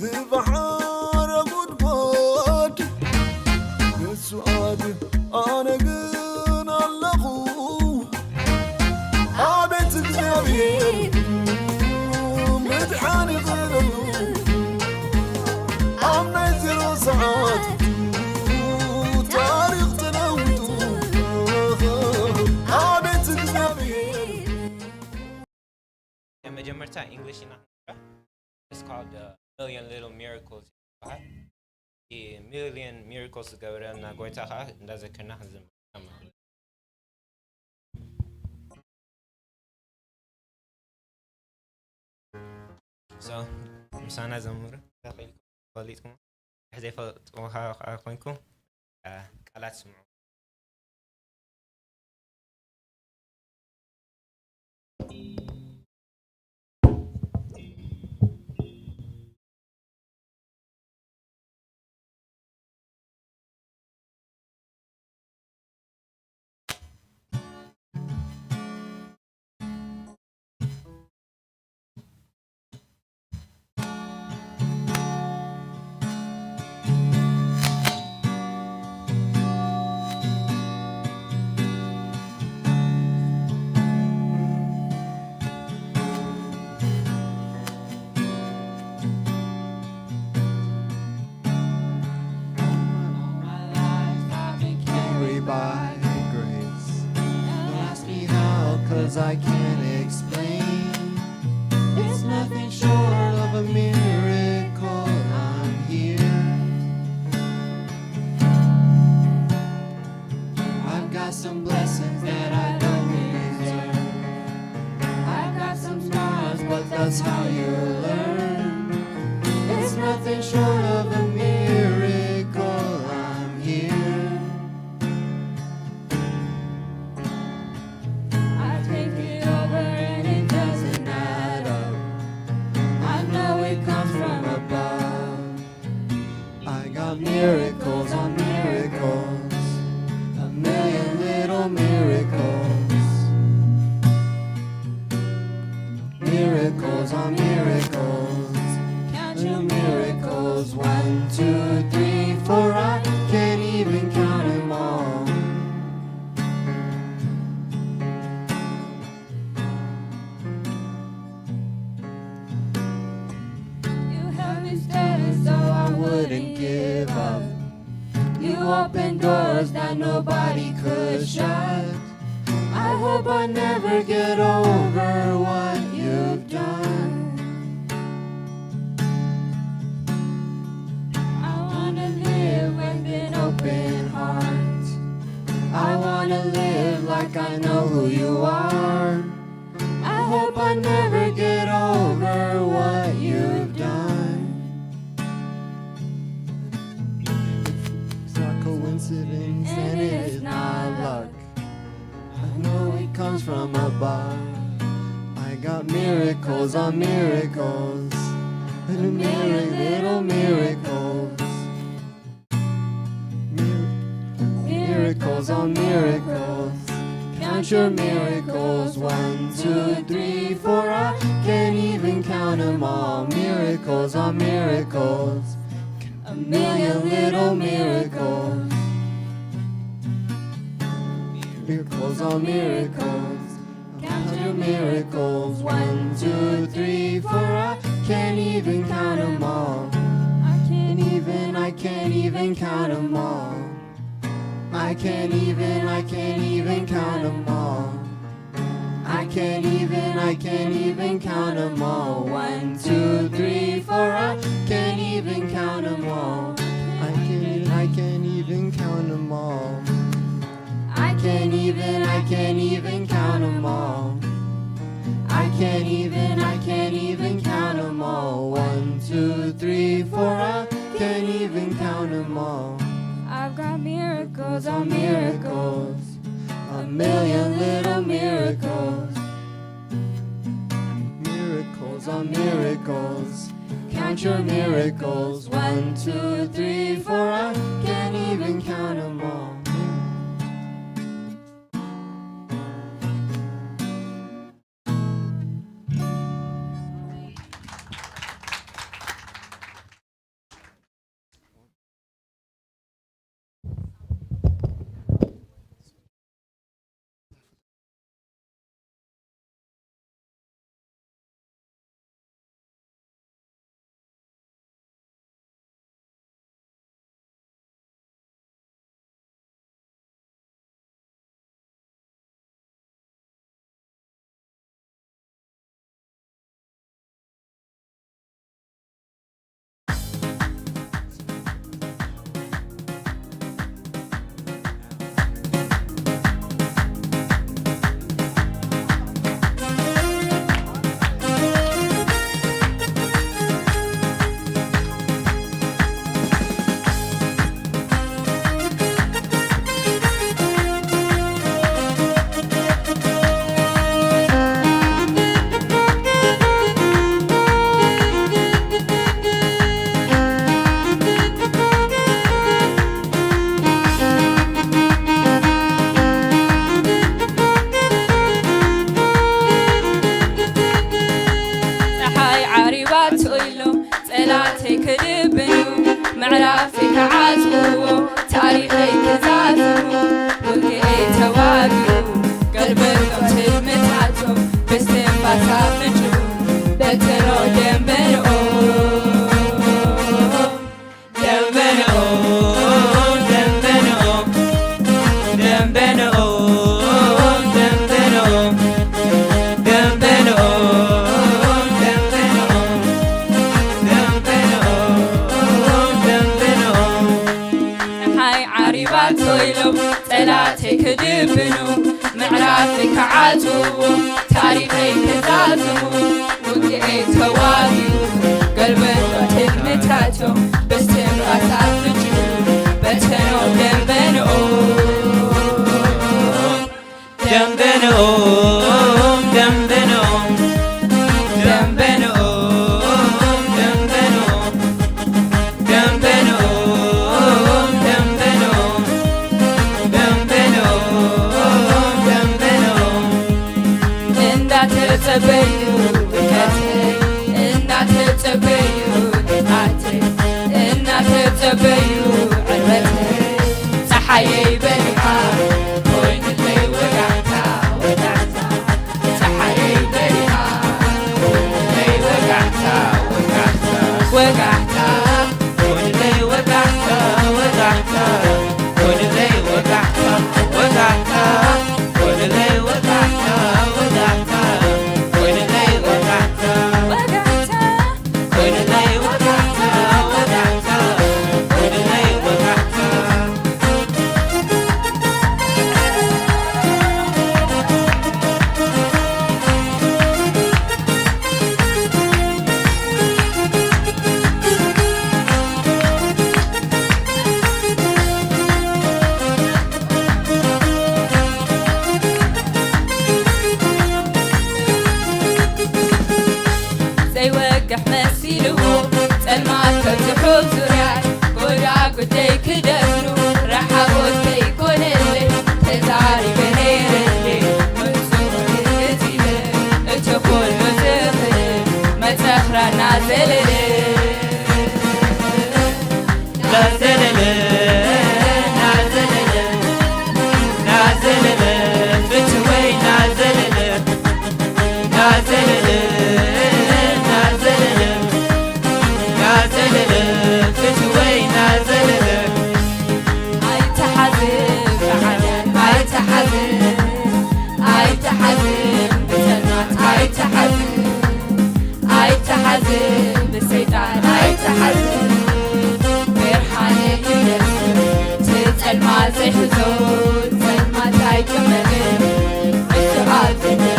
ዝበሓረ ጉድጓድ ንሱ ኣድዩ፣ ኣነ ግን ኣለኹ። ኣቤት እግዚኣብሔር ምድሓን ይኽእለሉ። ኣብ ናይ ዜሮ ሰዓት ታሪኽ ተለዊጡ። ኣቤት እግዚኣብሔር። መጀመርታ ኢንግሊሽ ኢና ክንገብራ። It's called the Million Little Miracles ይበሃል። እቲ ሚልዮን ሚራክልስ ዝገበረልና ጎይታ ከዓ እንዳዘከርና ክንዝምር። So፣ ምሳና ዘምሩ። ተኽኢልኩም ፈሊጥኩም። ዘይፈልጥዎ ከዓ ኮይንኩም፣ አ፣ ቃላት ስምዑ። All my life I've been carried by grace. Don't ask me how, 'cause I can't explain. It's nothing short of a miracle I'm here. I've got some blessings that I don't deserve. I've got some scars, but that's how you learn. It's nothing short of a miracle I'm here. I think it over and it doesn't add up. I know it comes from above. I got miracles on miracles, a million little miracles. Miracles on miracles, count your miracles. One, two, three, four, I can't even count 'em all. You held me steady so I wouldn't give up. You opened doors that nobody could shut. I hope I never get over what you've done. I wanna live with an open heart. I wanna live like I know who you are. I hope I never get over what you've done. It's not coincidence and it is not luck. I know it comes from above. I got miracles on miracles, and a million little miracles. Mir- miracles on miracles. Count your miracles. One, two, three, four. I can't even count 'em all. Miracles on miracles. A million little miracles. Miracles on miracles. Count your miracles. One, two, three, four. I can't even count 'em all. I can't even, I can't even count 'em all. I can't even, I can't even count 'em all. I can't even, I can't even count 'em all. One, two, three, four. I can't even count 'em all. I can't, I can't even count 'em all. I can't even, I can't even count 'em all. I can't even, I can't even count 'em all. One, two, three, four. I can't even count 'em all. I've got miracles on miracles, a million little miracles. Miracles on miracles. Count your miracles. One, two, three, four. I can't even count 'em all. ምዕራፈይ ክዓጽዉ፣ ታሪኸይ ክዛዝሙ፣ ውግኤ ተዋግኡ፣ ገልበጦ ትልምታቶም፣ በስትንፋስ ኣፍንጭኡ፣ በተኖም ደንበንኦም፣ ደንበንኦም፣ ደንበንኦም፣ ደንበንኦም፣ ደንበንኦም። ደንበንኦም፣ ደንበንኦም፣ ደንበንኦም፣ ደንበንኦም። እንዳተጸበዩ ውድቀተይ፣ እንዳተጸበዩ ጥፍኣተይ፣ እንዳተጸበዩ ዕርበተይ፣ ጸሓየይ በሪኻ ኮይኑለይ ወጋሕታ፣ ወጋሕታ። ጸሓየይ በሪኻ፣ ኮንለይ ወጋሕታ፣ ወጋሕታ፣ ወጋሕታ፣ ኮንለይ ወጋሕታ፣ ወጋሕታ፣ ኮንለይ ወጋሕታ፣ ወጋሕታ፣ ኮንለይ ወጋሕታ፣ ወጋሕታ፣ ኮንለይ ወጋሕታ፣ ወጋሕታ። ኮይንለይ ወጋሕታ፣ ወጋሕታ፣ ኮይንለይ ወጋሕታ። ዘይወግሕ መሲልዎ ጸልማት ከብዝሑ ኣብ ዙርያይ፣ ጎዳጉደይ ክደፍኑ ረሓቦት ከይኮነለይ፣ ተዛሪበ ነይረ እንዴ ምጹ ክግዝ ኢለ፣ እቲ ኩሉ ዝኽእል መጸኽራ እናዘለለ። ናዘለለ፣ ናዘለለ፣ ናዘለለ፣ ፍትወይ ናዘለለ፣ ናዘለለ፣ ናዘለለ፣ ናዘለለ፣ ፍትወይ ናዘለለ። ኣይተሓዝን ብዓለም ኣይተሓዝን፣ ኣይተሓዝን ብጸልማት ኣይተሓዝን። ኣይተሓዝን ብሰይጣን ኣይተሓዝን፣ ብርሃን እዩ የሱስ፣ እቲ ጸልማት ዘይሕዞ፣ ጸልማት ኣይቅመልን፣ ንሱ ኣብ ዘለዎ።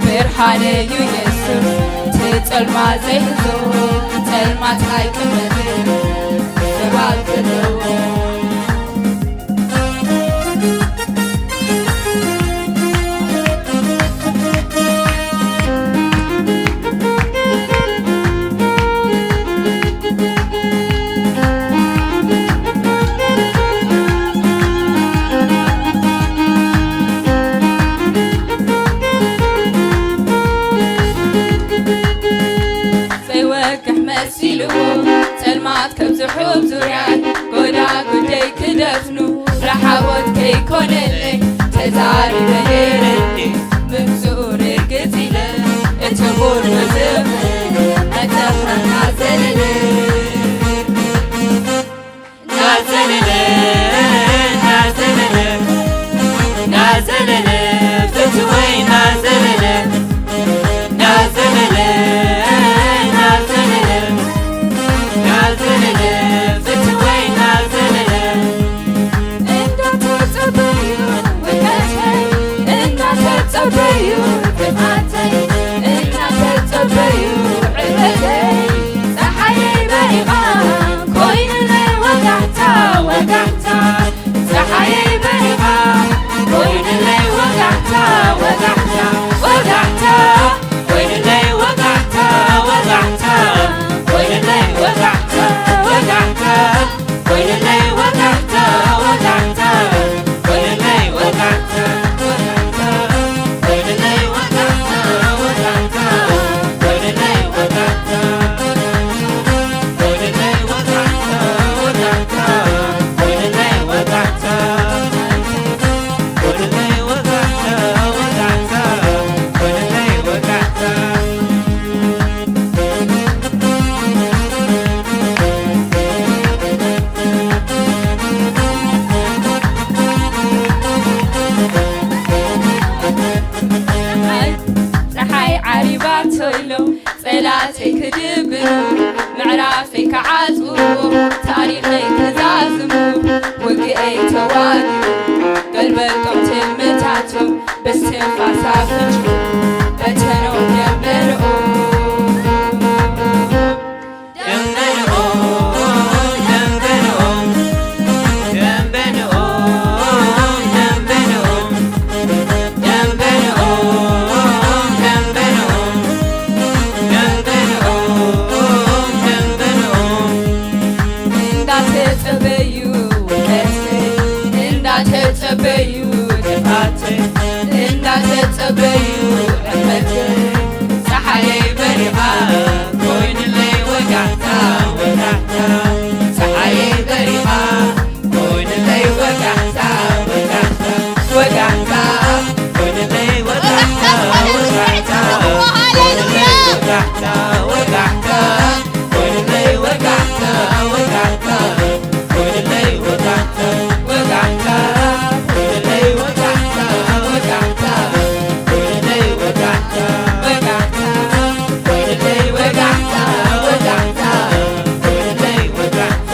ብርሃን እዩ የሱስ፣ እቲ ጸልማት ዘይሕዞ፣ ጸልማት ኣይቅመልን፣ ንሱ ኣብ ዘለዎ። ዘይወግሕ መሲልዎ ጸልማት ከብዝሑ ኣብ ዙርያይ፣ ጎዳጉደይ ክደፍኑ ረሓቦት ከይኮነለይ፣ ተዛሪበ ነይረ እንዴ ምምዝኡ ርግጽ ኢለ፣ እቲ ኩሉ ዝኽእል መጸኽረና ዘለለ። ናዘለለ፣ ናዘለለ፣ ናዘለለ፣ ፍትወይ ናዘለለ፣ ናዘለለ፣ ናዘለለ፣ ናዘለለ፣ ፍትወይ ናዘለለ። እንዳተጸበዩ ውድቀተይ፣ እንዳተጸበዩ ጥፍኣተይ፣ እንዳተጸበዩ ዕርበተይ፣ ጸሓየይ በሪቓ ኮይኑለይ ወጋሕታ፣ ወጋሕታ። ጸሓየይ በሪቓ ኮይኑለይ ወጋሕታ፣ ወጋሕታ፣ ወጋሕታ። ኮይኑለይ ወጋሕታ፣ ወጋሕታ። ኮይኑለይ ወጋሕታ፣ ወጋሕታ። ኮይኑለይ ወጋሕታ፣ ወጋሕታ። ኮይኑለይ ወጋሕታ፣ ወጋሕታ። ኮይኑለይ ወጋሕታ፣ ወጋሕታ። ኮይኑለይ ወጋሕታ። ጸሓይ ዓሪባ ተሎ ጸላተይ ክድብሩ፣ ምዕራፈይ ክዓጽዉ፣ ታሪኸይ ክዛዝሙ፣ ውግኤይ ተዋግኡ፣ ገልበጦም ትልሚ ብስትንፋስ ኣፍንጭኡ በተነው ደንበንኡ። ደንበንኡ፣ ደንበንኡ፣ ደንበንኡ፣ ደንበንኡ፣ ደንበንኡ፣ ደንበንኡ፣ ደንበንኡ፣ ደንበንኡ። እንዳተጸበዩ ውድቀተይ፣ እንዳተጸበዩ ጥፍኣተይ፣ እንዳተጸበዩ ዕንወተይ፣ ጸሓየይ በሪቓ ኮይንለይ ወጋሕታ፣ ወጋሕታ። ጸሓየይ በሪቓ ኮይንለይ ወጋሕታ፣ ወጋሕታ፣ ወጋሕታ። ኮይንለይ ወጋሕታ፣ ወጋሕታ። ሃሌሉያ። ኮይንለይ ወጋሕታ፣ ወጋሕታ። ኮይንለይ ወጋሕታ፣ ወጋሕታ። ኮይንለይ ወጋሕታ፣ ወጋሕታ። ኮይንለይ ወጋሕታ፣ ወጋሕታ። ኮይንለይ ወጋሕታ፣ ወጋሕታ። ኮይንለይ ወጋሕታ፣ ወጋሕታ። ኮይንለይ ወጋሕታ።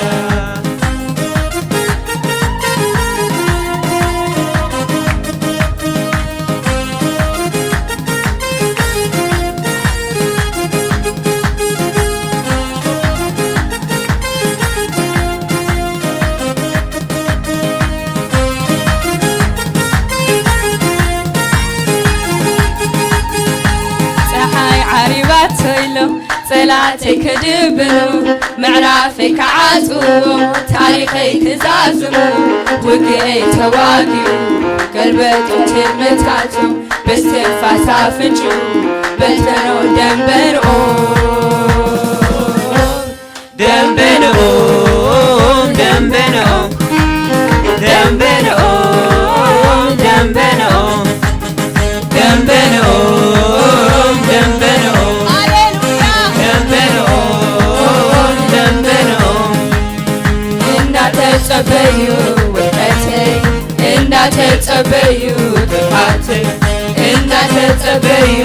ጸሓይ ዓሪባቶ ኢሎም ጸላእተይ ክድብሉ፣ ምዕራፈይ ክዓጽዎ፣ ታሪኸይ ክዛዝሙ፣ ውግአይ ተዋጊኡ፣ ገልበጡ ትልምታቱ፣ ብስትንፋስ ኣፍንጭኡ፣ በተኖ ደንበርኦ። ደንበንኦም፣ ደንበንኦም፣ ደንበንኦም፣ ደንበንኦም፣ ደንበንኦም፣ ደንበንኦም፣ ሃሌሉያ። ደንበንኦም፣ ደንበንኦም። እንዳተጸበዩ ውድቀተይ፣ እንዳተጸበዩ ጥፍኣተይ፣ እንዳተጸበዩ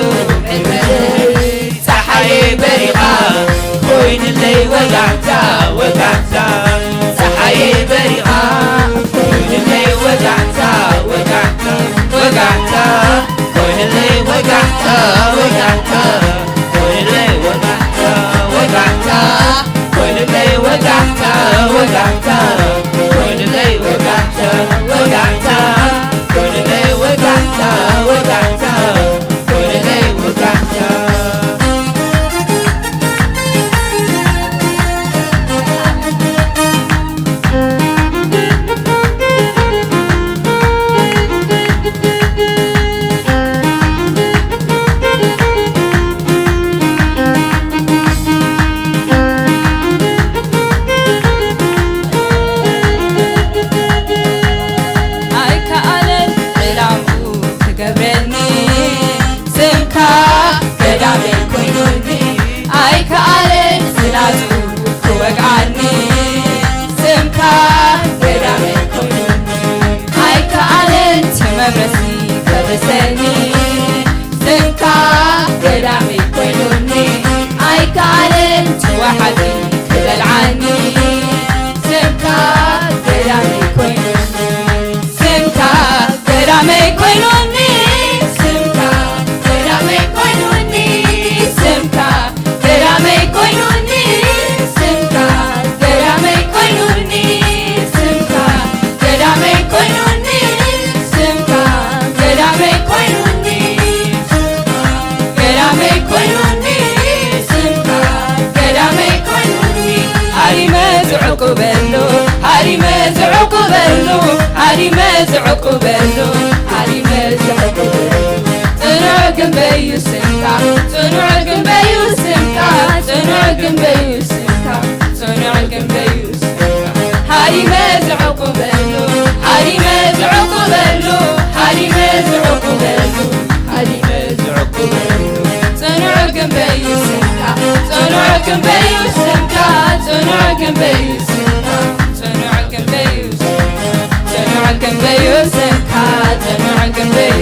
ዕንወተይ፣ ጸሓየይ በሪቓ ኮይንለይ ወጋሕታ፣ ወጋሕታ። ጸሓየይ በሪቓ ኮይንለይ ወጋሕታ፣ ወጋሕታ፣ ወጋሕታ። ኮይንለይ ወጋሕታ፣ ወጋሕታ። ኮይንለይ ወጋሕታ፣ ወጋሕታ። ኮይንለይ ወጋሕታ፣ ወጋሕታ። ኮይንለይ ወጋሕታ፣ ወጋሕታ። ኮይንለይ ወጋሕታ፣ ወጋሕታ። ኮይንለይ ወጋሕታ። ኣይከኣለን ዕላምኡ ክገብረኒ፣ ስምካ ገዳመይ ኮይኑኒ። ኣይከኣለን ፍላጹ ክወግኣኒ፣ ስምካ ገዳመይ ኮይኑኒ። ኣይከኣለን እቲ መብረሲ ከበሰኒ፣ ስምካ ገዳመይ ኮይኑኒ። ኣይከኣለን እቲ ወሓዚ ክበልዓኒ፣ ስምካ ገዳመይ ኮይኑኒ። ስምካ ገዳመይ ኮይኑኒ፣ ስምካ ገዳመይ ኮይኑኒ፣ ስምካ ገዳመይ ኮይኑኒ፣ ስምካ ገዳመይ ኮይኑኒ፣ ስምካ ገዳመይ ኮይኑኒ፣ ስምካ ገዳመይ ኮይኑኒ፣ ገዳመይ ኮይኑኒ፣ ስምካ ገዳመይ ኮይኑኒ። ሃሪመ ዝዕቁበሉ፣ ሃሪመ ዝዕቁበሉ፣ ሃሪመ ዝዕቁበሉ፣ ሃሪመ ዝዕቁበሉ። ጽኑዕ ግንበዩ ስምካ፣ ጽኑዕ ግንበዩ ስምካ፣ ጽኑዕ ግንበዩ ስምካ፣ ጽኑዕ ግንበዩ ስምካ። ሃሪመ ዝዕቁበሉ፣ ሃሪመ ዝዕቁበሉ፣ ሃሪመ ዝዕቁበሉ፣ ሃሪመ ዝዕቁበሉ። ጽኑዕ ግንበዩ ስምካ፣ ጽኑዕ ግንበዩ ስምካ፣ ጽኑዕ ግንበዩ ስምካ፣ ጽኑዕ ግንበዩ ስምካ፣ ጽኑዕ ግንበዩ ስምካ፣ ጽኑዕ ግንበዩ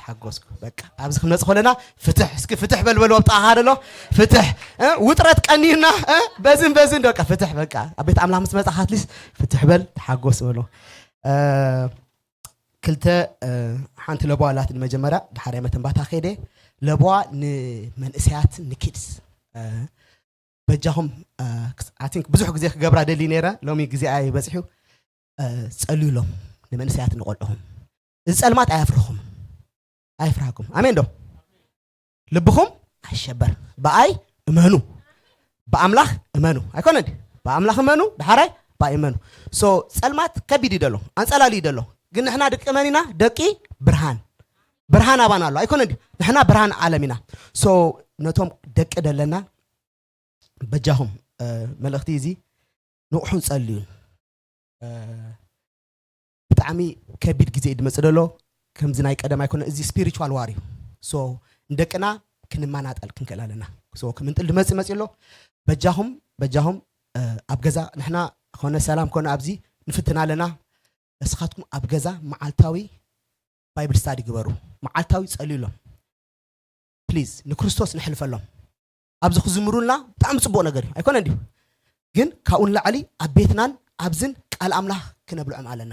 ተሓጎስኩ። በቃ ኣብዚ ክንመጽእ ከለና ፍትሕ፣ እስኪ ፍትሕ በል በልዎ ኣብ ጥቓኻ ዘሎ። ፍትሕ፣ እ፣ ውጥረት ቀንዩና፣ እ፣ በዝን በዝን በቃ ፍትሕ። በቃ ኣብ ቤት ኣምላኽ ምስ መጻኻ ኣትሊስት ፍትሕ በል፣ ተሓጎስ በሎ። እ፣ ክልተ፣ እ፣ ሓንቲ ለቦዋ ኣላትኒ መጀመርያ፣ ድሓር መተንባታ ከይደ። ለቦዋ ንመንእሰያት ንኪድስ፣ እ፣ በጃኹም፣ እ፣ ክስ-፣ I think ብዙሕ ግዜ ክገብራ ደሊ ነይረ፣ ሎሚ ግዜ ኣይ በጺሑ። እ፣ ጸልዩሎም ንመንእሰያት ንቆልዑኹም። እዚ ጸልማት ኣየፍርኹም፣ ኣየፍርሃኩም። ኣሜን ዶ? ልብኹም ኣይሸበር። ብኣይ እመኑ፣ ብኣምላኽ እመኑ። ኣይኮነ እንዲ? ብኣምላኽ እመኑ፣ ድሓራይ ብኣይ እመኑ። ሶ ጸልማት ከቢድ እዩ ደሎ፣ ኣንጸላሊ እዩ ደሎ። ግን ንሕና ደቂ መን ኢና? ደቂ ብርሃን። ብርሃን ኣባና ኣሎ። ኣይኮነ እንዲ? ንሕና ብርሃን ዓለም ኢና። ሶ ነቶም ደቂ ደለና በጃኹም፣ እ፣ መልእኽቲ እዚ ንቑሑን ጸልዩን። እ፣ ብጣዕሚ ከቢድ ግዜ እዩ ዝመጽእ ዘሎ። ከምዚ ናይ ቀደም ኣይኮነ፣ እዚ ስፒሪቹዋል ዋር እዩ። ሶ ንደቅና ክንመናጠል ክንክእል ኣለና። ሶ ክምንጥል ዝመጽእ መጽእ ኣሎ። በጃኹም፣ በጃኹም፣ እ፣ ኣብ ገዛ ንሕና ኮነ ሰላም ኮነ ኣብዚ ንፍትን ኣለና። እስኻትኩም ኣብ ገዛ መዓልታዊ ባይብል ስታዲ ግበሩ። መዓልታዊ ጸልዩሎም። ፕሊዝ ንክርስቶስ ነሕልፈሎም። ኣብዚ ክዝምሩልና ብጣዕሚ ጽቡቕ ነገር እዩ፣ ኣይኮነ እንዲዩ? ግን ካብኡ ንላዕሊ ኣብ ቤትናን ኣብዝን ቃል ኣምላኽ ክነብልዖም ኣለና።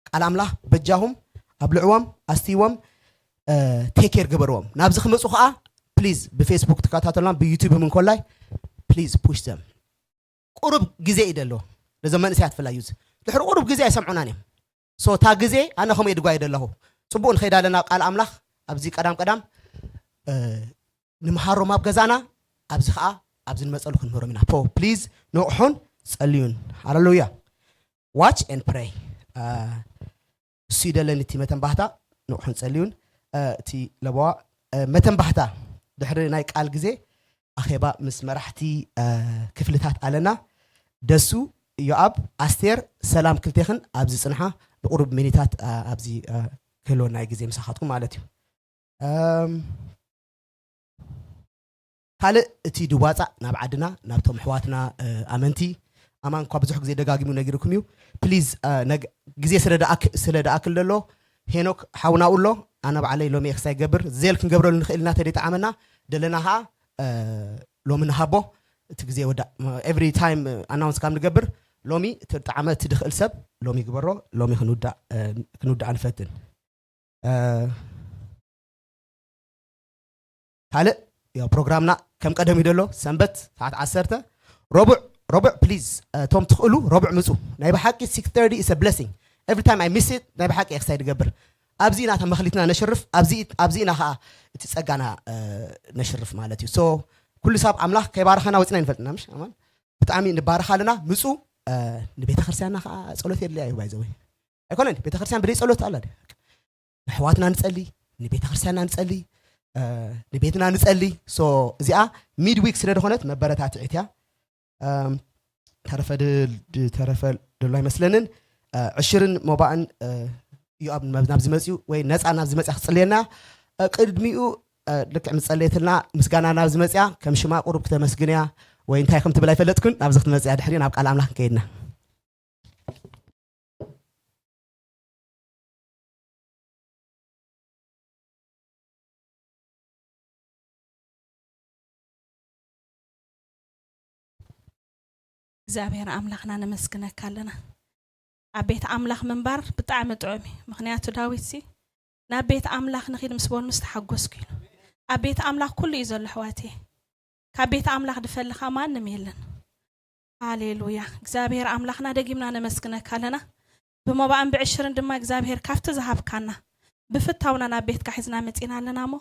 ቃል ኣምላኽ በጃኹም ኣብልዕዎም፣ ኣስትይዎም፣ እ፣ ቴክ ኬር ግበርዎም። ናብዚ ክመጹ ከኣ ፕሊዝ ብፌስቡክ ትከታተሉና፣ ብዩቱብ ምን ኮላይ ፕሊዝ ፑሽ ዘም። ቁሩብ ግዜ እዩ ደሎ። ነዞም መንእሰያት ፍላይ ዩዝ ድሕሪ ቁሩብ ግዜ ኣይሰምዑናን እዮም። ሶ እታ ግዜ ኣነ ከምኡ እየ ድጓየ ደለኹ። ጽቡቕ ንኸይድ ኣለና ቃል ኣምላኽ ኣብዚ ቀዳም ቀዳም፣ እ፣ ንምሃሮም ኣብ ገዛና፣ ኣብዚ ኸኣ ኣብዚ ንመጸሉ ክንምህሮም ኢና። ፖ ፕሊዝ ንቑሑን ጸልዩን። ሃሌሉያ። ዋች ኤንድ ፕሬይ። እ፣ እሱ ይደለኒ እቲ መተንባህታ ንቑሑን ጸልዩን። እ፣ እቲ ለበዋ፣ እ፣ መተንባህታ ድሕሪ ናይ ቃል ግዜ ኣኼባ ምስ መራሕቲ፣ እ፣ ክፍልታት ኣለና። ደሱ፣ ዮኣብ፣ ኣስቴር፣ ሰላም ክልቴኽን ኣብዚ ጽንሓ ንቁሩብ ሚኒታት፣ እ፣ ኣብዚ፣ እ፣ ክህልወና እዩ ግዜ ምሳኻትኩም ማለት እዩ። እም፣ ካልእ እቲ ድዋጻእ ናብ ዓድና፣ ናብቶም ኣሕዋትና፣ እ፣ ኣመንቲ፣ ኣማን እኳ ብዙሕ ግዜ ደጋጊሙ ነጊርኩም እዩ። ፕሊዝ፣ እ፣ ነግ-፣ ግዜ ስለ ደኣክ-፣ ስለ ደኣክል ደሎ፣ ሄኖክ ሓውና ኣሎ፣ ኣነ ባዕለይ ሎሚ ኤክሳይ ገብር፣ ዜል ክንገብረሉ ንኽእል ኢና ተደይጠዓመና፣ ደለና ኸኣ፣ እ፣ ሎሚ ንሃቦ፣ እቲ ግዜ ወዳእ። ኤቭሪ ታይም ኣናውንስ ካብ ንገብር፣ ሎሚ እቲ ጣዕመ እቲ ድኽእል ሰብ ሎሚ ይግበሮ፣ ሎሚ ክንውዳእ፣ እ፣ ክንውዳእ ንፈትን። እ፣ ካልእ ያው ፕሮግራምና ከም ቀደም እዩ ደሎ፣ ሰንበት ሰዓት ዓሰርተ፣ ረቡዕ፣ ረቡዕ ፕሊዝ፣ እ፣ እቶም ትኽእሉ ረቡዕ ምጹ። ናይ ብሓቂ ሲክስ ተርቲ is a blessing። Every time I miss it፣ ናይ ብሓቂ ኤክሳይድ ይገብር። ኣብዚ ኢና እታ መኽሊትና ነሽርፍ፣ ኣብዚ፣ ኣብዚ ኢና ኸኣ እቲ ጸጋና፣ እ፣ ነሽርፍ ማለት እዩ። ሶ ኩሉ ሰብ ኣምላኽ ከይባርኸና ወጽና ይንፈልጥና፣ ምሽ ኣማን? ብጣዕሚ ንባረኽ ኣለና። ምጹ፣ እ፣ ንቤተ ክርስቲያንና ኸኣ ጸሎት የድልያ እዩ፣ ባይ ዘ ወይ። ኣይኮነን፣ ቤተ ክርስቲያን ብደይ ጸሎት ኣላ ድያ? ንኣሕዋትና ንጸሊ፣ ንቤተ ክርስቲያንና ንጸሊ፣ እ፣ ንቤትና ንጸሊ። ሶ እዚኣ ሚድ ዊክ ስለ ዝኾነት መበረታትዒት እያ። እም፣ ተረፈ ድ-፣ ድ-፣ ተረፈ ደሎ ኣይመስለንን። እ፣ ዕሽርን ሞባእን፣ እ፣ ዮኣብ ናብ-፣ ናብዚ መጽዩ ወይ ነጻ ናብዚ መጽያ ክጽልየና፣ እ፣ ቅድሚኡ፣ እ፣ ልክዕ ምስ ጸለየትልና ምስጋና ናብዚ መጽያ ከም ሽማ ቁሩብ ክተመስግን እያ ወይ እንታይ ከም ትብል ኣይፈለጥኩን። ናብዚ ክትመጽያ ድሕሪ ናብ ቃል ኣምላኽ ከይድና። እግዚኣብሔር ኣምላኽና ነመስግነካ ኣለና። ኣብ ቤት ኣምላኽ ምንባር ብጣዕሚ ጥዑም እዩ። ምኽንያቱ ዳዊትሲ ናብ ቤት ኣምላኽ ንኺድ ምስ በሉ ምስ ተሓጎስኩ ኢሉ። ኣብ ቤት ኣምላኽ ኩሉ እዩ ዘሎ ኣሕዋተየ። ካብ ቤት ኣምላኽ ድፈልኻ ማንም የለን። ሃሌሉያ። እግዚኣብሔር ኣምላኽና ደጊምና ነመስግነካ ኣለና። ብመባእን ብዕሽርን ድማ እግዚኣብሔር ካብቲ ዝሃብካና ብፍታውና ናብ ቤትካ ሒዝና መጺና ኣለና እሞ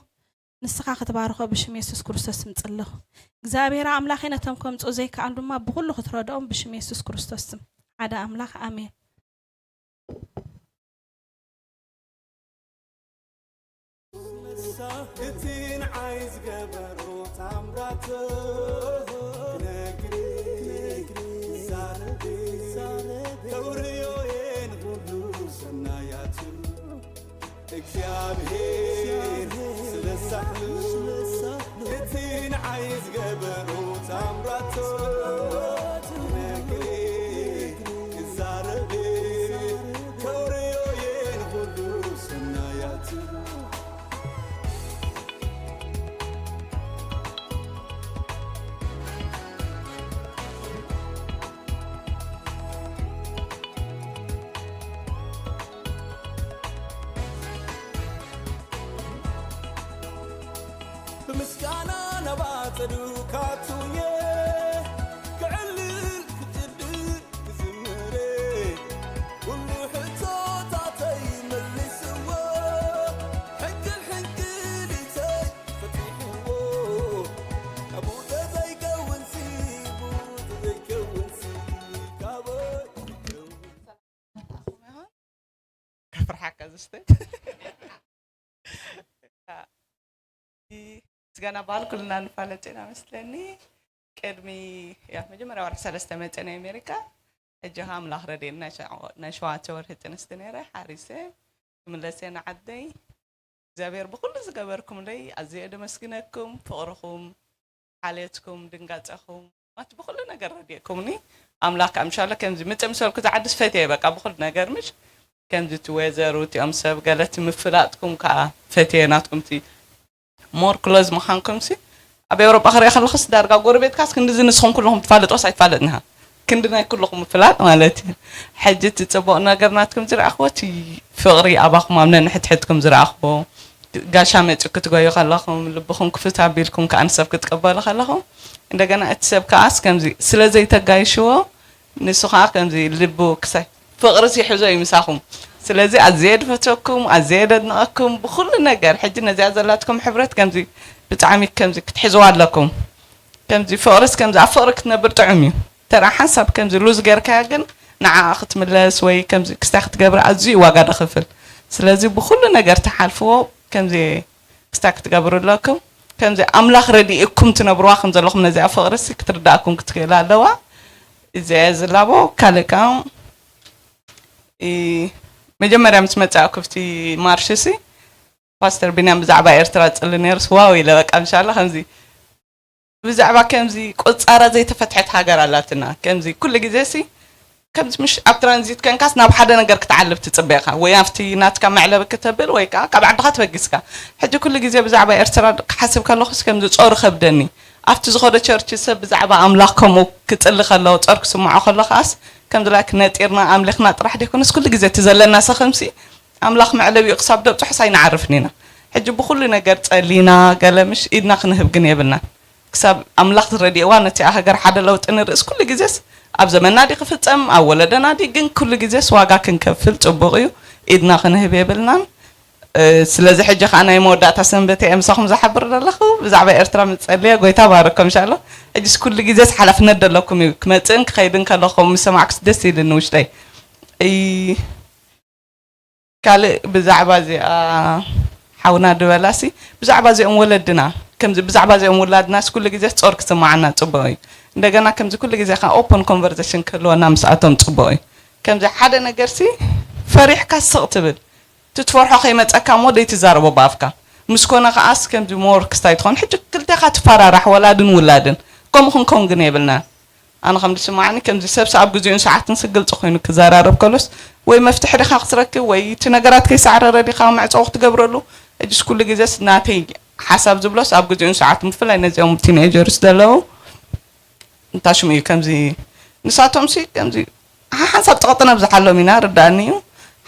ንስኻ ክትባርኾ ብሽም የሱስ ክርስቶስ ስም ጽለኹ። እግዚኣብሔር ኣምላኸይ ነቶም ከምጽኡ ዘይከኣሉ ድማ ብኹሉ ክትረድኦም ብሽም የሱስ ክርስቶስ ስም ሓደ ኣምላኽ ኣሜን። እቲ ንዓይ ዝገበሮ ታምራት ክነግር ዛረብ ከውርዮ እየ ንኹሉ ሰናያቱ እግዚኣብሔር ስለሳሉ እቲ ንዓይ ዝገበሮ ታምራቱ ክነግር ክዛረብ ከውርዮ እየ ንኹሉ ሰናያቱ ምስጋና ናባጸዱ ካቱየ ክዕልል ክጭድር ክዝምር ኩሉ ሕቶታተይ መልስዎ ሕንቅል ሕንቅሊተይ ፈቲሕዎ ናብኡ ተዘይከውንሲ ብኡ ተዘይከውንሲ ካበይ ይከውን ከፍርሓካ ዝስተ ምስጋና በዓል ኩልና ንፋለጥ ኢና መስለኒ። ቅድሚ ያ መጀመርያ ወርሒ ሰለስተ መፀ ናይ ኣሜሪካ። ሕጂ ኸዓ ኣምላኽ ረድኤኒ ናይ ሸ- ናይ ሸዋተ ወርሒ ጥንስቲ ነይረ ሓሪሰ ክምለሰ ንዓደይ እግዚኣብሔር ብኩሉ ዝገበርኩምለይ ኣዝየ ደመስግነኩም። ፍቕርኹም፣ ሓልየትኩም፣ ድንጋፀኹም ማት ብኩሉ ነገር ረድኤኩምኒ። ኣምላኽ ከዓ ምሻሎ ከምዚ ምፅእ ምሰልኩ ዝዓድስ ፈትየ በቃ ብኩሉ ነገር ምሽ ከምዚ እቲ ዌዘሩ እቲኦም ሰብ ገለ እቲ ምፍላጥኩም ከዓ ፈትየ ናትኩም እቲ ሞር ክሎዝ ምዃንኩም ሲ ኣብ ኤውሮጳ ክሪኦ ከለኹስ ዳርጋ ጎረቤትካስ ክንድዚ ንስኹም ኩለኹም ትፋልጦስ ኣይትፋለጥንኻ ክንዲ ናይ ኩለኹም ምፍላጥ ማለት እዩ። ሕጂ እቲ ፅቡቕ ነገር ናትኩም ዝረኣኽዎ እቲ ፍቕሪ ኣባኹም ኣብ ነንሕድሕድኩም ዝረኣኽዎ ጋሻ መፂኡ ክትጎዩ ከለኹም ልብኹም ክፍት ኣቢልኩም ከዓ ንሰብ ክትቅበሉ ከለኹም እንደገና እቲ ሰብ ከዓስ ከምዚ ስለ ዘይተጋይሽዎ ንሱ ከዓ ከምዚ ልቡ ክሳይ ፍቕሪ ሲሕዞ እዩ ምሳኹም። ስለዚ ኣዝየ ድፈተኩም ኣዝየ ደድንቐኩም ብኩሉ ነገር። ሕጂ ነዚኣ ዘላትኩም ሕብረት ከምዚ ብጣዕሚ ከምዚ ክትሕዝዋ ኣለኩም። ከምዚ ፍቕርስ ከምዚ ኣብ ፍቕሪ ክትነብር ጥዑም እዩ። ተራ ሓንሳብ ከምዚ ሉዝ ጌርካያ ግን ንዓኣ ክትምለስ ወይ ከምዚ ክስታይ ክትገብር ኣዝዩ እዩ ዋጋ ደኽፍል። ስለዚ ብኩሉ ነገር ትሓልፍዎ ከምዚ ክስታይ ክትገብሩ ኣለኩም። ከምዚ ኣምላኽ ረዲእኩም ትነብርዋ ከም ዘለኹም ነዚኣ ፍቕርሲ ክትርዳእኩም ክትክእል ኣለዋ። እዚኣ ዝላቦ ካልእ ከዓ እ፣ መጀመርያ ምስ መፃእኩ ኣብቲ ማርሽ ሲ ፓስተር ቢንያም ብዛዕባ ኤርትራ ፅሊ ነይሩስ ዋው ኢለ በቃ ምሻላ ከምዚ ብዛዕባ ከምዚ ቆፃራ ዘይተፈትሐት ሃገር ኣላትና ከምዚ ኩሉ ግዜ ሲ ከምዚ ምሽ ኣብ ትራንዚት ከንካስ ናብ ሓደ ነገር ክትዓልብ ትፅበ ኢኻ ወይ ኣብቲ ናትካ መዕለቢ ክተብል ወይ ከዓ ካብ ዓድኻ ተበጊስካ ሕጂ ኩሉ ግዜ ብዛዕባ ኤርትራ ክሓስብ ከለኹስ ከምዚ ፆር ከብደኒ ኣብቲ ዝኾነ ቸርች ሰብ ብዛዕባ ኣምላኽ ከምኡ ክፅሊ ከለዎ ፆር ክስምዖ ከሎ ከዓስ ከምዚ ላይክ ነጢርና ኣምሊኽና ጥራሕ ደይኮነስ ኩሉ ግዜ እቲ ዘለና ሰኸምሲ ኣምላኽ መዕለቢኡ ክሳብ ደብፅሑስ ኣይንዓርፍን ኢና ሕጂ ብኩሉ ነገር ፀሊና ገለ ምሽ ኢድና ክንህብ ግን የብልናን ክሳብ ኣምላኽ ዝረድእዋ ነቲኣ ሃገር ሓደ ለውጢ ንርእስ ኩሉ ግዜስ ኣብ ዘመና ዲ ክፍፀም ኣብ ወለደና ዲ ግን ኩሉ ግዜስ ዋጋ ክንከፍል ፅቡቕ እዩ ኢድና ክንህብ የብልናን ስለዚ ሕጂ ከዓ ናይ መወዳእታ ሰንበት እየ ምሳኹም ዝሓብር ዘለኹ ብዛዕባ ኤርትራ ምፀልየ ጎይታ ባረኮም እንሻሎ ሕጂስ ኩሉ ግዜስ ሓላፍነት ዘለኩም እዩ ክመፅእን ክኸይድን ከለኹም ምስ ሰማዕኩስ ደስ ኢልኒ ውሽጠይ ካልእ ብዛዕባ እዚኣ ሓውና ድበላሲ ብዛዕባ እዚኦም ወለድና ከምዚ ብዛዕባ እዚኦም ውላድናስ ኩሉ ግዜ ፆር ክስማዓና ፅቡቅ እዩ እንደገና ከምዚ ኩሉ ግዜ ከዓ ኦፕን ኮንቨርሴሽን ክህልወና ምስኣቶም ፅቡቅ እዩ ከምዚ ሓደ ነገርሲ ፈሪሕካ ስቕ ትብል ትትፈርሖ ከይመፀካ እሞ ደይትዛረቦ ብኣፍካ ምስ ኮነ ከዓስ ከምዚ ሞር ክስታይ ትኾን ሕጂ ክልቴኻ ትፈራራሕ ወላድን ውላድን ከምኡ ክንከውን ግን የብልናን ኣነ ከም ዝስማዓኒ ከምዚ ሰብሲ ኣብ ግዜኡን ሰዓትን ስግልፂ ኮይኑ ክዘራረብ ከሎስ ወይ መፍትሒ ዲኻ ክትረክብ ወይ እቲ ነገራት ከይሳዕረረ ዲኻ መዕፀዊ ክትገብረሉ ሕጅስ ኩሉ ግዜስ ናተይ ሓሳብ ዝብሎስ ኣብ ግዜኡን ሰዓትን ብፍላይ ነዚኦም ቲኔጀርስ ዘለዉ እንታይ ሽሙ እዩ ከምዚ ንሳቶምሲ ከምዚ ሓሓንሳብ ፀቕጢ ነብዝሓሎም ኢና ርዳእኒ እዩ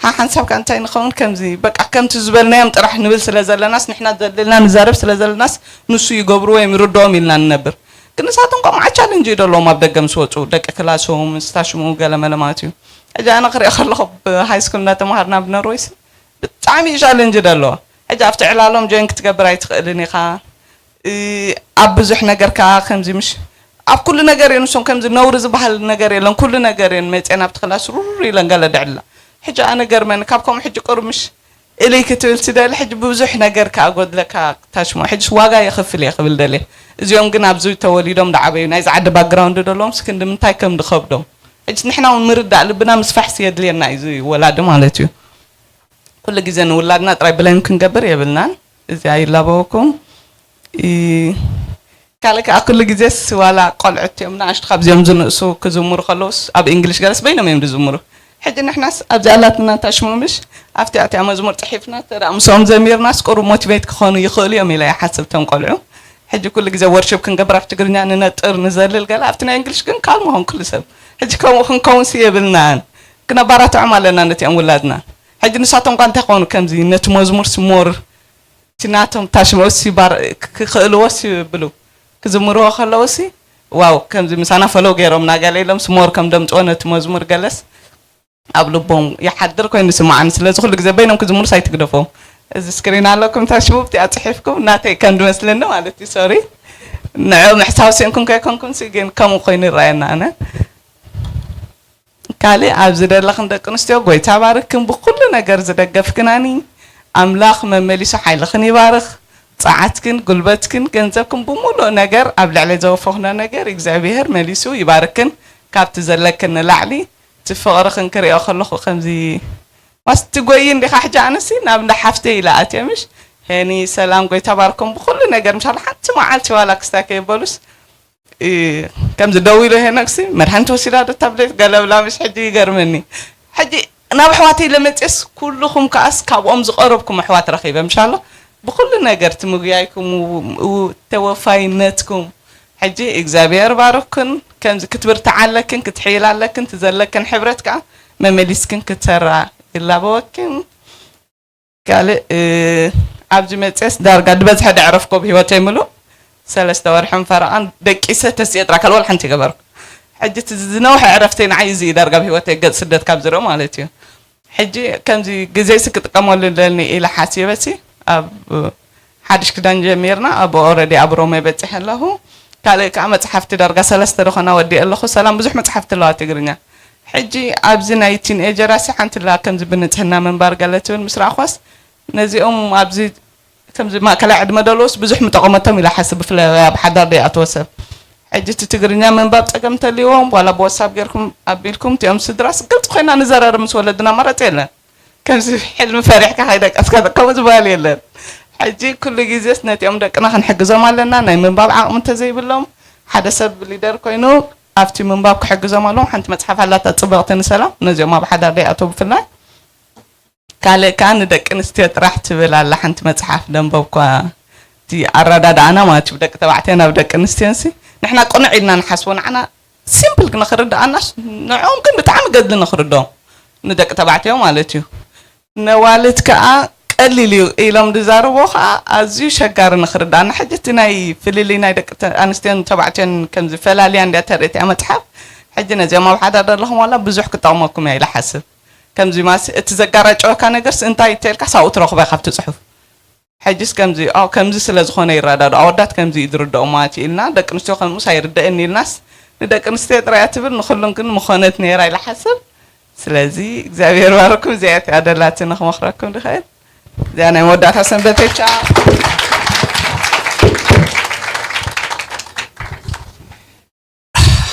ሓሓንሳብ ከ እንታይ ንኸውን ከምዚ በቃ ከምቲ ዝበልናዮም ጥራሕ ንብል ስለ ዘለናስ ንሕና ዘድልልና ንዛረብ ስለ ዘለናስ ንሱ ይገብርዎ እዮም ይርድኦም ኢልና ንነብር ግን ንሳቶም ከምዓ ቻለንጅ እዩ ዘለዎም ኣብ ደገ ምስ ወፁ ደቂ ክላሶም ስታሽሙ ገለመለ ማለት እዩ ሕጂ ኣነ ክሪኦ ከለኹ ብሃይ ስኩል እናተምሃርና ብኖርወይስ ብጣዕሚ እዩ ቻለንጅ ዘለዎ ሕጂ ኣብቲ ዕላሎም ጆይን ክትገብር ኣይትኽእልን ኢኻ ኣብ ብዙሕ ነገር ከዓ ከምዚ ምሽ ኣብ ኩሉ ነገር እየ ንሶም ከምዚ ነውሪ ዝበሃል ነገር የለን ኩሉ ነገር እየን መፅአን ኣብቲ ክላስ ሩር ኢለን ገለ ድዕላ ሕጂ ኣነ ገርመኒ ካብ ከምኡ ሕጂ ቅሩብ ምሽ እልይ ክትብል ትደሊ ሕጂ ብብዙሕ ነገር ከዓ ጎድለካ ታሽሞ ሕጂስ ዋጋ የኽፍል እየ ክብል ደልየ እዚኦም ግን ኣብዚ ተወሊዶም ዝዓበዩ ናይዚ ዓዲ ባክግራውንድ ደለዎም ስክንዲ ምንታይ ከም ዝኸብዶም ሕጂስ ንሕና እውን ምርዳእ ልብና ምስፋሕሲ የድልየና እዩ እዚ ወላዲ ማለት እዩ ኩሉ ግዜ ንውላድና ጥራይ ብለይም ክንገብር የብልናን እዚ ኣይላበወኩም ካልእ ከዓ ኩሉ ግዜስ ዋላ ቆልዑት እዮም ንኣሽቱ ካብዚኦም ዝንእሱ ክዝምሩ ከለውስ ኣብ እንግሊሽ ገለስ በይኖም እዮም ዝዝምሩ ሕጂ ንሕናስ ኣብዚኣ ኣላትና ታሽሙ ምሽ ኣብቲ ኣትያ መዝሙር ፅሒፍና ተዳ ምስኦም ዘሚርናስ ቁሩብ ሞቲቬት ክኾኑ ይኽእሉ እዮም ኢለ ይሓስብ ቶም ቆልዑ ሕጂ ኩሉ ግዜ ወርሽፕ ክንገብር ኣብ ትግርኛ ንነጥር ንዘልል ገለ ኣብቲ ናይ እንግሊሽ ግን ካልም ኾን ኩሉ ሰብ ሕጂ ከምኡ ክንከውንሲ የብልናን ክነባራትዖም ኣለና ነቲኦም ውላድና ሕጂ ንሳቶም ኳ እንታይ ክኾኑ ከምዚ ነቲ መዝሙር ስሞር እቲ ናቶም ታሽመኡሲ ባር-፣ ክ-፣ ክኽእልዎሲ ብሉ ክዝምርዎ ከለውሲ፣ ዋው፣ ከምዚ ምሳና ፈለው ገይሮምና ገለ ኢሎምሲ ሞር ከም ደምጽዎ ነቲ መዝሙር ገለስ ኣብ ልቦም ይሓድር ኮይኑ ይስምዓኒ። ስለዚ ኩሉ ግዜ በይኖም ክዝምሩስ ኣይትግደፎም። እዚ ስክሪን ኣለኩም ታሽሙ ኣብቲ ኣጽሒፍኩም ናተይ ከም ድመስለኒ ማለት እዩ። ሶሪ። ንዕኦም ምሕሳው ስኢንኩም ከይኮንኩምሲ ግን ከምኡ ኮይኑ ይረኣየና ኣነ። ካልእ ኣብዚ ደለኽን ደቂ ኣንስትዮ ጎይታ ባርክን ብኩሉ ነገር ዝደገፍክናኒ ኣምላኽ መመሊሱ ሓይልኽን ይባርኽ። ጸዓትክን ጉልበትክን ገንዘብክን ብምሉእ ነገር ኣብ ልዕሊ ዘወፈኽኖ ነገር እግዚኣብሄር መሊሱ ይባርክን ካብቲ ዘለክን ንላዕሊ እቲ ፍቕርኽን ክሪኦ ከለኹ ከምዚ ማስ ትጎይ እንዲኻ ሕጂ ኣነሲ ናብ እንዳ ሓፍተይ ኢለ ኣትየ ምሽ ሄኒ ሰላም ጎይታ ባርኮም ብኩሉ ነገር ምሻላ ሓንቲ መዓልቲ ዋላ ክስታይ ከየበሉስ እ፣ ከምዚ ደው ኢሉ ሄኖክሲ መድሓኒት ወሲዳ ዶ ታብሌት ገለብላ ምሽ ሕጂ ይገርመኒ። ሕጂ ናብ ኣሕዋተይ ለመፅየስ ኩልኹም ከኣስ ካብኦም ዝቐረብኩም ኣሕዋት ረኺበ ምሻሎ ብኩሉ ነገር ትምጉያይኩም ው-፣ ው-፣ ተወፋይነትኩም ሕጂ እግዚኣብሔር ባርክን ከምዚ ክትብርትዓ ኣለክን ክትሕይል ኣለክን ትዘለክን ሕብረት ከዓ መመሊስክን ክትሰራ ይላበወክን። ካልእ፣ እ፣ ኣብዚ መፅየስ ዳርጋ ዝበዝሐ ደዕረፍኮ ብህይወተይ ምሉእ ሰለስተ ወርሕን ፈረቓን ደቂሰ ተስየ ጥራ ካልእ ዋላ ሓንቲ ይገበርኩ። ሕጂ እቲ ዝነውሐ ዕረፍተይ ንዓይ እዚ እዩ ዳርጋ ብህይወተይ ገፅ ስደት ካብ ዝርኢ ማለት እዩ። ሕጂ ከምዚ ግዜሲ ክጥቀመሉ ኣለኒ ኢለ ሓሲበሲ ኣብ ሓድሽ ክዳን ጀሚርና ኣብ ኦረዲ ኣብ ሮሜ በፂሐ ኣለኹ። ካልእ ከዓ መፅሓፍቲ ዳርጋ ሰለስተ ደኾና ወዲእ ኣለኹ። ሰላም ብዙሕ መፅሓፍቲ ኣለዋ ትግርኛ። ሕጂ ኣብዚ ናይ ቲንኤጀራሲ ሓንቲ ላ ከምዚ ብንጽህና ምንባር ገለ ትብል ምስ ረኣኽዋስ ነዚኦም ኣብዚ ከምዚ ማእከላይ ዕድመ ደለዎስ ብዙሕ ምጠቐመቶም ኢላ ሓስብ ብፍላይ ኣብ ሓዳር ደይኣተወ ሰብ ሕጂ እቲ ትግርኛ ምንባብ ጸገም እንተልይዎም ዋላ ብወሳብ ጌርኩም ኣቢልኩም እቲኦም ስድራስ ግልጽ ኮይና ንዘራረብ ምስ ወለድና ኣማራጺ የለን። ከምዚ ሕልሚ ፈሪሕካ ከይደቀስካ ከምኡ ዝበሃል የለን። ሕጂ ኩሉ ግዜስ ነቲኦም ደቅና ክንሕግዞም ኣለና። ናይ ምንባብ ዓቕሚ እንተዘይብሎም ሓደ ሰብ ሊደር ኮይኑ ኣብቲ ምንባብ ክሕግዞም ኣለዎም። ሓንቲ መጽሓፍ ኣላታ ጽብቕቲ ንሰላም ነዚኦም ኣብ ሓዳር ደይኣተው ብፍላይ። ካልእ ከኣ ንደቂ ኣንስትዮ ጥራሕ ትብል ኣላ ሓንቲ መጽሓፍ ደንበብኳ። እቲ ኣረዳድኣና ማለት እዩ ብደቂ ተባዕትዮ ናብ ደቂ ኣንስትዮንሲ ንሕና ቅኑዕ ኢልና ንሓስቦ ንዓና ሲምፕል ንኽርድኣናስ ንዕኦም ግን ብጣዕሚ ገድሊ ንኽርድኦም ንደቂ ተባዕትዮ ማለት እዩ። ነዋልድ ከኣ ቀሊል እዩ ኢሎም ዝዛረብዎ ከኣ ኣዝዩ ሸጋሪ ንኽርድኣና። ሕጂ እቲ ናይ ፍልልይ ናይ ደቂ ተ-፣ ኣንስትዮን ተባዕትዮን ከምዚ ፈላልያ እንድያ ተርኢ እቲኣ መጽሓፍ። ሕጂ ነዚኦም ኣብ ሓዳር ዘለኹም ዋላ ብዙሕ ክጠቕመኩም እያ ኢለ ሓስብ። ከምዚ ማሲ እቲ ዘጋራጨወካ ነገርስ እንታይ እንተልካስ ኣብኡ ትረኽቦ ኢኻ ኣብቲ ጽሑፍ። ሕጅስ ከምዚ፣ ኣው፣ ከምዚ ስለ ዝኾነ ይረዳድኡ። ኣወዳት ከምዚ እዩ ዝርድኦም ማለት እዩ ኢልና፣ ደቂ ኣንስትዮ ከምኡስ ኣይርደእን ኢልናስ፣ ንደቂ ኣንስትዮ ጥራይ እያ ትብል፣ ንኹሉን ግን ምኾነት ነይራ ኢለ ሓስብ። ስለዚ እግዚኣብሔር ባርኩም፣ እዚኣ እያ ደላትኒ ክመኽረኩም ድኽእል። እዚኣ ናይ መወዳእታ ሰንበተይ፣ ቻው።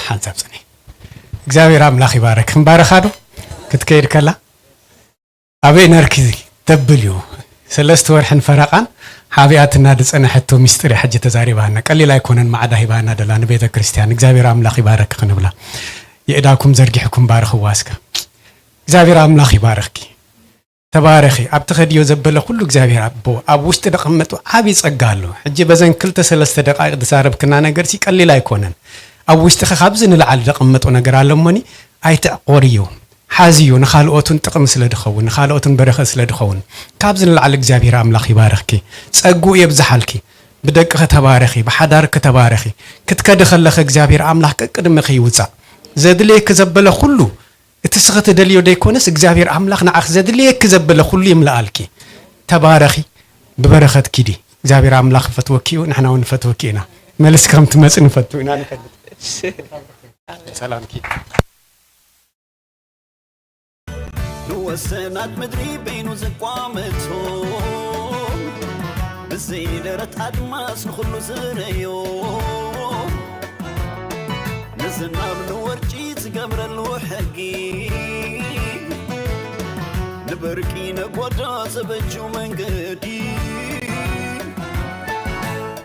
ሓንሳብ ጽንሒ። እግዚኣብሔር ኣምላኽ ይባረክ። ክንባረኻ ዶ? ክትከይድ ከላ? ኣበይ ነርኪ ተብል እዩ። ሰለስተ ወርሕን ፈረቓን ሓቢኣትና ዝጸንሐቶ ሚስጥር እያ ሕጂ ተዛሪባና። ቀሊል ኣይኮነን ማዕዳ ሂባና ደላ ንቤተ ክርስቲያን። እግዚኣብሔር ኣምላኽ ይባረክ ክንብላ። የእዳኩም ዘርጊሕኩም ባርኽዋ እስከ። እግዚኣብሔር ኣምላኽ ይባርኽኪ። ተባረኺ። ኣብ ትኸድዮ ዘበለ ኩሉ እግዚኣብሔር ኣቦ ኣብ ውሽጢ ደቐመጡ ዓቢ ጸጋ ኣሎ። ሕጂ በዘን ክልተ ሰለስተ ደቃይቕ ዝዛረብክና ነገርሲ ቀሊል ኣይኮነን። ኣብ ውሽጥኺ ካብዚ ንላዕሊ ደቐመጡ ነገር ኣሎ እሞኒ ኣይትዕቆርዮ። ሓዝዮ፣ ንኻልኦትን ጥቕሚ ስለ ድኸውን፣ ንኻልኦትን በረኸት ስለ ድኸውን። ካብዚ ንላዕሊ እግዚኣብሔር ኣምላኽ ይባርኽኪ። ጸግኡ የብዝሓልኪ። ብደቅኺ ተባረኺ፣ ብሓዳርኪ ተባረኺ። ክትከዲ ከለኺ እግዚኣብሔር ኣምላኽ ቀቅድመኺ ይውጻእ። ዘድልየኪ ዘበለ ኩሉ እቲ ስኺ ትደልዮ ደይኮነስ እግዚኣብሔር ኣምላኽ ንዓኺ ዘድልየኪ ዘበለ ኩሉ ይምልኣልኪ። ተባረኺ፣ ብበረኸት ኪዲ። እግዚኣብሔር ኣምላኽ ይፈትወኪ እዩ፣ ንሕና እውን ንፈትወኪ ኢና። መልሲ ከም ትመጽእ ንፈቱ ኢና ንፈልጥ። ሰላምኪ። ንወሰናት ምድሪ በይኑ ዝቋመቶ፣ ብዘይ ደረት ኣድማስ ንኹሉ ዝረዮ፣ ንዝናብ ንወርጪ ዝገብረሉ ሕጊ፣ ንበርቂ ነጎዳ ዘበጁ መንገዲ።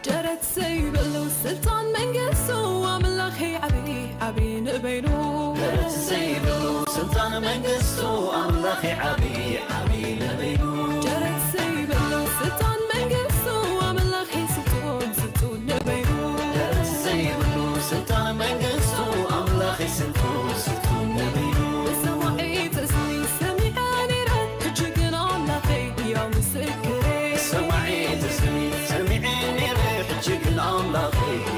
ደረት ዘይብሉ ስልጣን መንግስቱ ኣምላኸይ ዓብዪ ዓብዪ ንበይኑ። ደረት ዘይብሉ ስልጣን መንግስቱ ኣምላኸይ ዓብዪ ዓብዪ ንበይኑ። ደረት ዘይብሉ ስልጣን መንግስቱ ኣምላኸይ ስልጡን ስልጡን ንበይኑ። ደረት ዘይብሉ ስልጣን መንግስቱ ኣምላኸይ ስልጡን ስልጡን ንበይኑ። ብሰማዒ ተስሊ ሰሚዐ ነይረ፣ ሕጂ ግን ኣምላኸይ ሕያው ምስክረይ። ብሰማዒ ተስሊ ኣምላኸይ